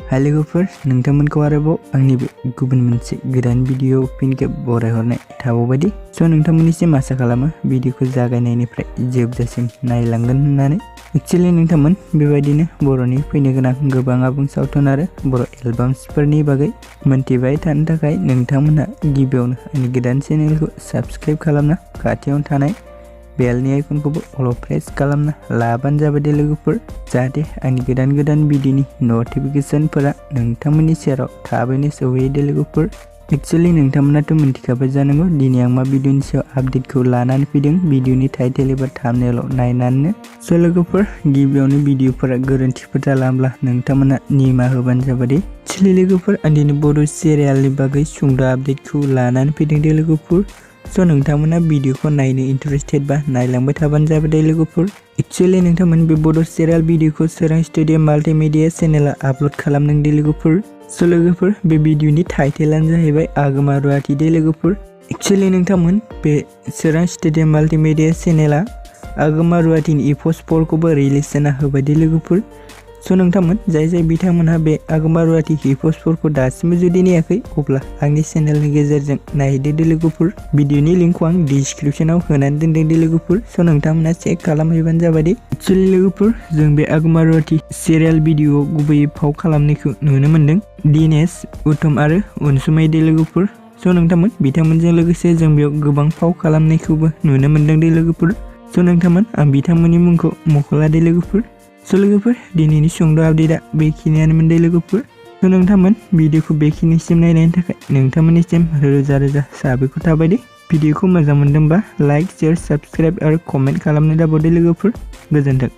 हाय लोगोफोर नोंथांमोनखौ आरोबाव आंनि गुबुन मोनसे गोदान भिडियो फिन खेब बरायहरनाय थाबावबायदि नोंथांमोननिसिम आसा खालामो भिडियोखौ जागायनायनिफ्राय जोबजासिम नायलांगोन होननानै एक्चुअली नोंथांमोन बेबायदिनो बर'नि फैनो गोनां गोबां आबुं सावथुन आरो बर' एलबाम्सफोरनि बागै मोनथिबाय थानो थाखाय नोंथांमोनहा गिबियावनो आंनि गोदान चेनेलखौ साबस्क्राइब खालामना खाथियावनो थानाय बेलनि आइकनखौबो अल प्रेस खालामना लाबानो जाबाय दे लोगोफोर जाहाथे आंनि गोदान भिडियोनि नटिफिकेशनफोरा नोंथांमोननि सेराव थाबैनो सौहैयो दे लोगोफोर एक्चुअली नोंथांमोनाथ' मिन्थिखाबाय जानांगौ दिनै आं मा भिडियोनि सायाव आपडेटखौ लानानै फैदों भिडियोनि टाइटेल एबा थाम्बनेलाव नायनानैनो स' लोगोफोर गिबियावनो भिडियोफोरा गोरोन्थिफोर जालांब्ला नोंथांमोना निमाहा होबानो जाबाय दे एक्चुअली लोगोफोर आं दिनै बड' सिरियालनि बागै सुंद' आपडेटखौ लानानै फैदों दे लोगोफोर स' नोंथांमोना भिडियोखौ नायनो इन्टारेस्टेड बा नायलांबाय थाबानो जाबाय दे लोगोफोर एक्चुअली नोंथांमोन बे बड' सिरियाल भिडियोखौ सोरां स्टुडिय' माल्टिमिडिया चेनेला आपल'ड खालामदों दे लोगोफोर स' लोगोफोर बे भिडियोनि टाइटेलानो जाहैबाय आगमा रुवाति दे लोगोफोर एक्चुअली नोंथांमोन बे सोरां स्टुडिय' माल्टिमिडिया चेनेला आगमा रुवातिनि एपिस'ड 4खौबो रिलिज जाना होबाय दे लोगोफोर स' नोंथांमोन जाय बिथांमोनहा बे आगमा रुवाति एपिस'ड 4खौ दासिमबो जुदि नायाखै अब्ला आंनि चेनेलनि गेजेरजों नायदो दे लोगोफोर भिडियोनि लिंकखौ आं डिसक्रिप्शनाव होनानै दोनदों दे लोगोफोर स' नोंथांमोना चेक खालामहैबानो जाबाय दे एक्चुअली लोगोफोर जों बे आगमा रुवाति सिरियाल भिडियोआव गुबैयै फाव खालामनायखौ नुनो मोन्दों दिनेश उत्तम आरो अनसुमाय दे लोगोफोर स' नोंथांमोन बिथांमोनजों लोगोसे जों बेयाव गोबां फाव खालामनायखौबो नुनो मोन्दों दे लोगोफोर स' नोंथांमोन आं बिथांमोननि मुंखौ मख'ला दे लोगोफोर स' लोगोफोर दिनैनि सुंद' आपडेटआ बेखिनियानोमोन दे लोगोफोर स' नोंथांमोन भिडियोखौ बेखिनिसिम नायनायनि थाखाय नोंथांमोननिसिम रोजा साबायखर थाबाय दे भिडियोखौ मोजां मोनदोंबा लाइक शेयार साबस्क्राइब आरो कमेन्ट खालामनो दाबाव दे लोगोफोर गोजोन्थों।